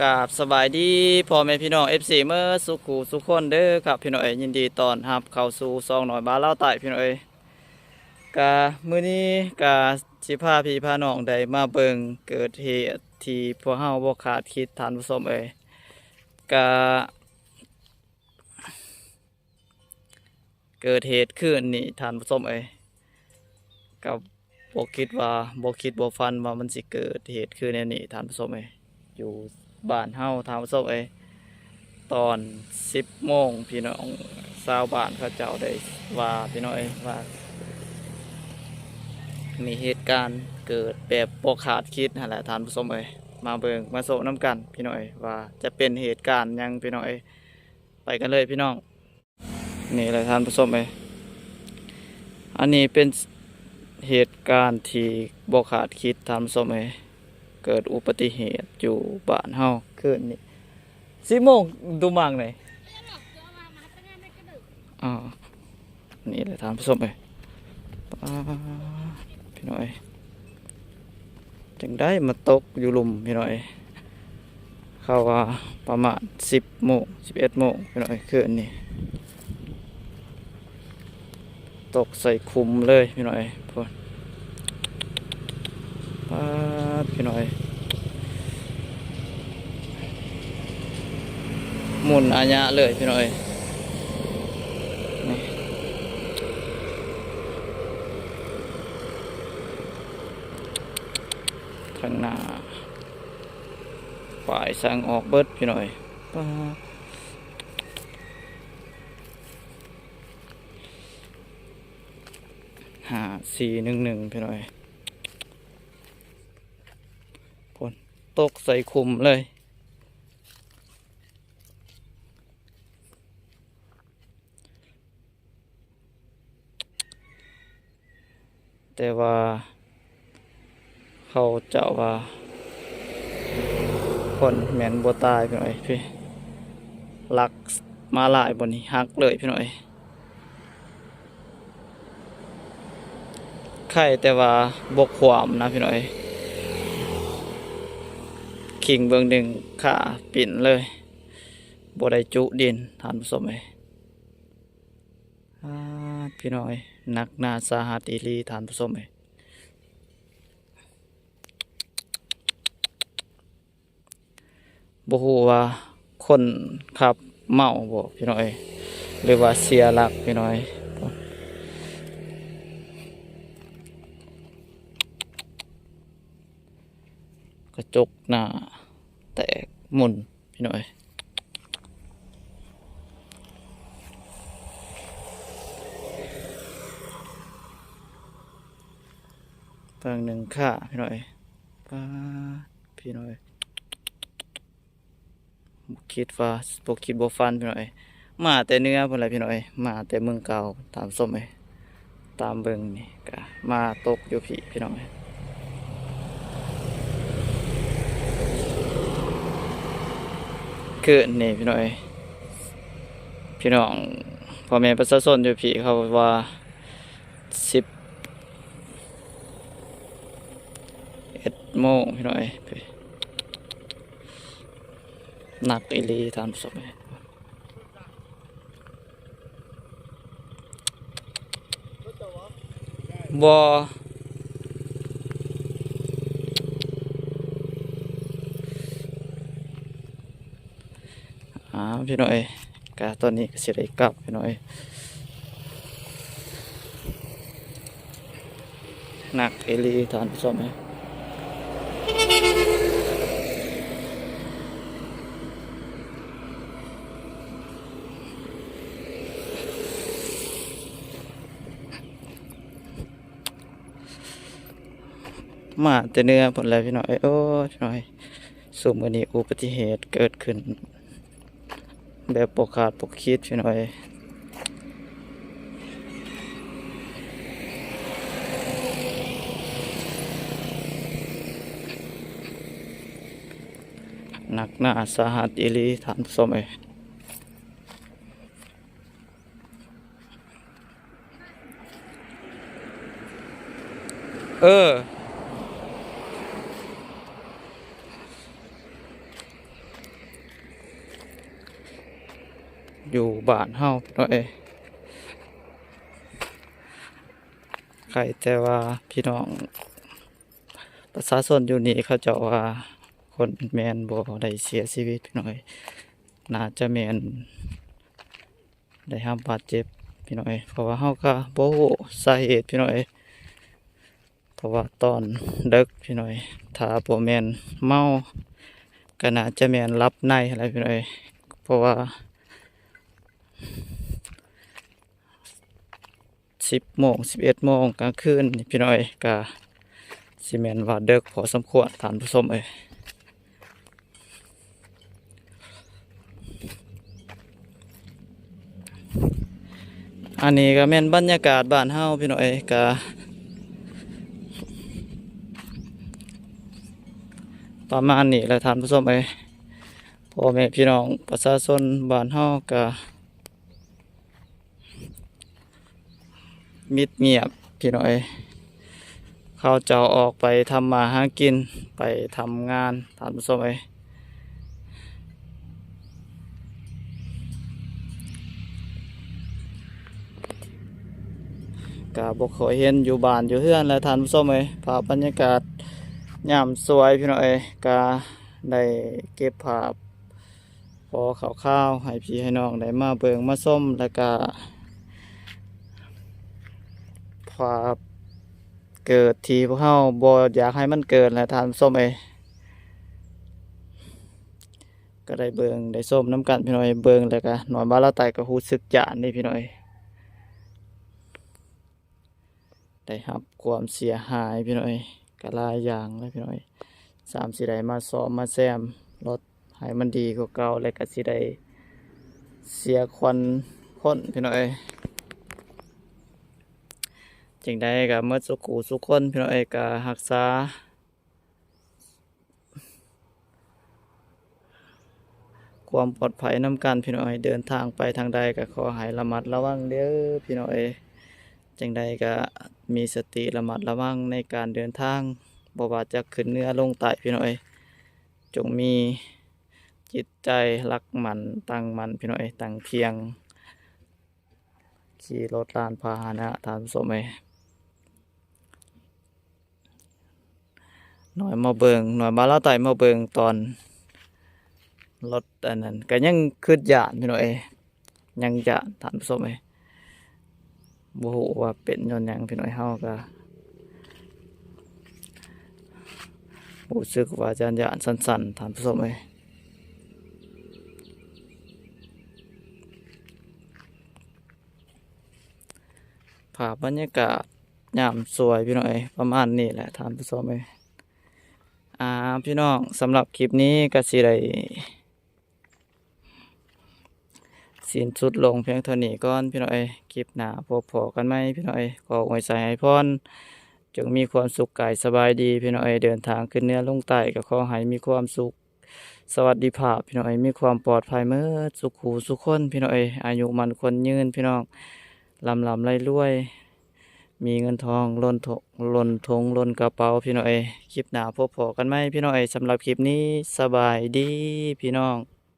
ກາບສະບາຍດີພໍ່ແມ່ພີ່ນ້ອງ ເອັຟຊີ ເໝິດສູ່ຄູ່ສູ່ຄົນເດີຄັບພີ່ນ້ອງເອີຍ. ຍິນດີຕ້ອນຮັບເຂົ້າສູ່ຊ່ອງນ້ອຍບ່າວລາວໃຕ້ພີ່ນ້ອງເອີຍ. ກະມື້ນີ້ກະຊິພາພີ່ພານ້ອງໄດ້ມາເບິ່ງເກີດເຫດທີ່ພວກເຮົາບໍ່ຄາດຄິດທ່ານຜູ້ຊົມເອີຍ. ກະ ເກີດເຫດຄືນນີ້ທ່ານຜູ້ຊົມເອີຍ, ກໍບໍ່ຄິດວ່າ ບໍ່ຄິດບໍ່ຝັນວ່າມັນຊິເກີດເຫດຄືນແນວນີ້ທ່ານຜູ້ຊົມເອີຍ. ຢູ່ບ້ານເຮົາທ່ານຜູ້ຊົມເອີຍ, ຕອນສິບໂມງ ພີ່ນ້ອງຊາວບ້ານເຂົາເຈົ້າໄດ້ວ່າ ພີ່ນ້ອງເອີຍ ວ່າມີເຫດການເກີດແບບບໍ່ຄາດຄິດຫັ້ນແຫຼະທ່ານຜູ້ຊົມເອີຍ. ມາເບິ່ງມາໂຊະນຳກັນພີ່ນ້ອງເອີຍ ວ່າຈະເປັນເຫດການຫຍັງພີ່ນ້ອງເອີຍ. ໄປກັນເລີຍພີ່ນ້ອງ. ນີ້ແຫຼະທ່ານຜູ້ຊົມເອີຍ, ອັນນີ້ເປັນເຫດການທີ່ບໍ່ຄາດຄິດທ່ານຜູ້ຊົມເອີຍ. ເກີດອຸບັດຕິເຫດຢູ່ບ້ານເຮົາຄືນນີ້ ສິບໂມງດຸມັງນີ້. ອໍ ນີ້ແຫຼະທ່ານຜູ້ຊົມເອີຍ. ປາດ ພີ່ນ້ອງເອີຍ ຈັ່ງໄດ້ມາຕົກຢູ່ລຸ່ມພີ່ນ້ອງເອີຍ. ເຂົາວ່າປະມານສິບໂມງ ສິບເອັດໂມງພີ່ນ້ອງເອີຍ ຄືນນີ້ ຕົກໃສ່ຂຸມເລີຍພີ່ນ້ອງເອີຍ. ພຸ້ນ ປາດ ພີ່ນ້ອງເອີຍ ໝຸ່ນອາຍະເລີຍພີ່ນ້ອງເອີຍ. ນີ້ ທາງໜ້າ ປາຍສັງອອກເບິດພີ່ນ້ອງເອີຍ. ປາດ ຫ້າສີ່ໜຶ່ງໜຶ່ງ ພີ່ນ້ອງເອີຍ. ຝົນຕົກໃສ່ຂຸມເລີຍ. ແຕ່ວ່າເຂົາເຈົ້າວ່າຄົນແມ່ນບໍ່ຕາຍພີ່ນ້ອງເອີຍ. ຫຼັກມາລາຍບ່ອນນີ້ຫັກເລີຍພີ່ນ້ອງເອີຍ. ໄຄແຕ່ວ່າບໍ່ຂວ້ຳນະພີ່ນ້ອງເອີຍ, ຄີງເບື້ອງໜຶ່ງຂາປິ້ນເລີຍ, ບໍ່ໄດ້ຈຸດິນທ່ານຜູ້ຊົມເອີຍ. ອາ ພີ່ນ້ອງເອີຍ ໜັກໜາສາຫັດອີ່ຫຼີທ່ານຜູ້ຊົມເອີຍ. ບໍ່ຮູ້ວ່າຄົນຂັບເມົາບໍ່ພີ່ນ້ອງເອີຍ ຫຼືວ່າເສຍຫຼັກພີ່ນ້ອງເອີຍ. ກະຈົກໜ້າແຕກໝຸ່ນ ພີ່ນ້ອງເອີຍ. ເບິ່ງໜຶ່ງຄ່າ ພີ່ນ້ອງເອີຍ. ປາດ ພີ່ນ້ອງເອີຍ ບໍ່ຄິດວ່າ ບໍ່ຄິດບໍ່ຝັນ ພີ່ນ້ອງເອີຍ. ມາແຕ່ເໜືອພຸ້ນແຫຼະ ພີ່ນ້ອງເອີຍ, ມາແຕ່ເມືອງເກົ່າ ທ່ານຜູ້ຊົມເອີຍ. ຕາມເບິ່ງນີ້ກະມາຕົກຢູ່ພີ້ພີ່ນ້ອງເອີຍ. ຄືນນີ້ພີ່ນ້ອງເອີຍ ພີ່ນ້ອງພໍ່ແມ່ປະຊາຊົນຢູ່ພີ້ເຂົາວ່າສິບເອັດໂມງພີ່ນ້ອງເອີຍ. ໜັກອີ່ຫຼີທ່ານຜູ້ຊົມເອີຍ. ບໍ່ ອ້າວ ພີ່ນ້ອງເອີຍ, ກະຕອນນີ້ກະຊິໄດ້ກັບ ພີ່ນ້ອງເອີຍ. ໜັກອີ່ຫຼີທ່ານຜູ້ຊົມເອີຍ. ມາແຕ່ເໜືອພຸ້ນແຫຼະ ພີ່ນ້ອງເອີຍ. ໂອ້ຍ ພີ່ນ້ອງເອີຍ, ຊຸມມື້ນີ້ອຸບັດຕິເຫດເກີດຂຶ້ນ ແບບບໍ່ຄາດບໍ່ຄິດ ພີ່ນ້ອງເອີຍ. ໜັກໜາສາຫັດອີ່ຫຼີທ່ານຜູ້ຊົມເອີຍ. ເອີ. ຢູ່ບ້ານເຮົາພີ່ນ້ອງເອີຍ. ໄຄແຕ່ວ່າພີ່ນ້ອງປະຊາຊົນຢູ່ນີ້ເຂົາເຈົ້າວ່າຄົນແມ່ນບໍ່ໄດ້ເສຍຊີວິດພີ່ນ້ອງເອີຍ, ໜ້າຈະແມ່ນໄດ້ຮັບບາດເຈັບພີ່ນ້ອງເອີຍ, ເພາະວ່າເຮົາກໍບໍ່ຮູ້ສາເຫດພີ່ນ້ອງເອີຍ. ເພາະວ່າຕອນເດິກພີ່ນ້ອງເອີຍ ຖ້າບໍ່ແມ່ນເມົາກໍໜ້າຈະແມ່ນຫຼັບໃນຫັ້ນແຫຼະພີ່ນ້ອງເອີຍ, ເພາະວ່າສິບໂມງ ສິບເອັດໂມງກາງຄືນນີ້ພີ່ນ້ອງເອີຍ ກໍຊິແມ່ນວ່າເດິກພໍສົມຄວນທ່ານຜູ້ຊົມເອີຍ. ອັນນີ້ກໍແມ່ນບັນຍາກາດບ້ານເຮົາພີ່ນ້ອງເອີຍ, ກໍປະມານນີ້ແຫຼະທ່ານຜູ້ຊົມເອີຍ. ພໍ່ແມ່ພີ່ນ້ອງປະຊາຊົນບ້ານເຮົາກໍມິດງຽບພີ່ນ້ອງເອີຍ, ເຂົາເຈົ້າອອກໄປທຳມາຫາກິນ ໄປທຳງານທ່ານຜູ້ຊົມເອີຍ. ກະບໍ່ຄ່ອຍເຫັນຢູ່ບ້ານຢູ່ເຮືອນແຫຼະທ່ານຜູ້ຊົມເອີຍ. ພາບບັນຍາກາດຍາມສວຍພີ່ນ້ອງເອີຍ ກະໄດ້ເກັບພາບພໍຄ່າວໆໃຫ້ພີ່ໃຫ້ນ້ອງໄດ້ມາເບິ່ງມາຊົມ ແລ້ວກະພາບເກີດທີ່ພວກເຮົາບໍ່ຢາກໃຫ້ມັນເກີດແຫຼະທ່ານຜູ້ຊົມເອີຍ. ກໍໄດ້ເບິ່ງໄດ້ຊົມນຳກັນພີ່ນ້ອງເອີຍ, ເບິ່ງແລ້ວກໍນ້ອຍບ່າວລາວໃຕ້ກໍຮູ້ສຶກຢ້ານເດ້ພີ່ນ້ອງເອີຍ. ໄດ້ຮັບຄວາມເສຍຫາຍພີ່ນ້ອງເອີຍ ກໍຫຼາຍຢ່າງເລີຍພີ່ນ້ອງເອີຍ. ຊ້ຳຊິໄດ້ມາສ້ອມມາແຊມລົດໃຫ້ມັນດີກວ່າເກົ່າ ແລ້ວກໍຊິໄດ້ເສຍຂວັນຄົນພີ່ນ້ອງເອີຍ. ຈັ່ງໃດກໍໝົດສຸຂູສຸຄົນພີ່ນ້ອງເອີຍ, ກໍຮັກສາ ຄວາມປອດໄພນຳກັນພີ່ນ້ອງເອີຍ. ເດີນທາງໄປທາງໃດກໍຂໍໃຫ້ລະມັດລະວັງເດີພີ່ນ້ອງເອີຍ. ຈັ່ງໃດກໍມີສະຕິລະມັດລະວັງໃນການເດີນທາງ, ບໍ່ວ່າຈະຂຶ້ນເໜືອລົງໃຕ້ພີ່ນ້ອງເອີຍ. ຈົ່ງມີຈິດໃຈຫຼັກໝັ້ນຕັ້ງໝັ້ນພີ່ນ້ອງເອີຍ, ຕັ້ງພຽງ ຂີ່ລົດລານພາຫະນະທ່ານຜູ້ຊົມເອີຍ. ນ້ອຍມາເບິ່ງ ນ້ອຍບ່າວລາວໃຕ້ມາເບິ່ງຕອນລົດອັນນັ້ນ ກໍຍັງຄິດຢ້ານພີ່ນ້ອງເອີຍ, ຍັງຢ້ານທ່ານຜູ້ຊົມເອີຍ. ບໍ່ຮູ້ວ່າເປັນຍ້ອນຫຍັງພີ່ນ້ອງເອີຍ, ເຮົາກໍຮູ້ສຶກວ່າຢ້ານໆສັ່ນໆທ່ານຜູ້ຊົມເອີຍ. ພາບບັນຍາກາດຍາມສວຍພີ່ນ້ອງເອີຍ ປະມານນີ້ແຫຼະທ່ານຜູ້ຊົມເອີຍ. ອ່າ ພີ່ນ້ອງ ສຳລັບຄລິບນີ້ກໍຊິໄດ້ສິ້ນສຸດລົງພຽງເທົ່ານີ້ກ່ອນພີ່ນ້ອງເອີຍ. ຄລິບໜ້າພົບພໍ້ກັນໃໝ່ພີ່ນ້ອງເອີຍ. ຂໍອວຍໄຊໃຫ້ພອນ ຈົ່ງມີຄວາມສຸກກາຍສະບາຍດີພີ່ນ້ອງເອີຍ. ເດີນທາງຂຶ້ນເໜືອລົງໃຕ້ກໍຂໍໃຫ້ມີຄວາມສຸກ ສະຫວັດດີພາບພີ່ນ້ອງເອີຍ, ມີຄວາມປອດໄພເໝິດສຸຂູສຸຄົນພີ່ນ້ອງເອີຍ. ອາຍຸໝັ້ນຂວັນຍືນພີ່ນ້ອງ, ລ່ຳໆລວຍໆ, ມີເງິນທອງລົ້ນໂຖ ລົ້ນຖົງລົ້ນກະເປົາພີ່ນ້ອງເອີຍ. ຄລິບໜ້າພົບພໍ້ກັນໃໝ່ພີ່ນ້ອງເອີຍ. ສຳລັບຄລິບນີ້ ສະບາຍດີພີ່ນ້ອງ.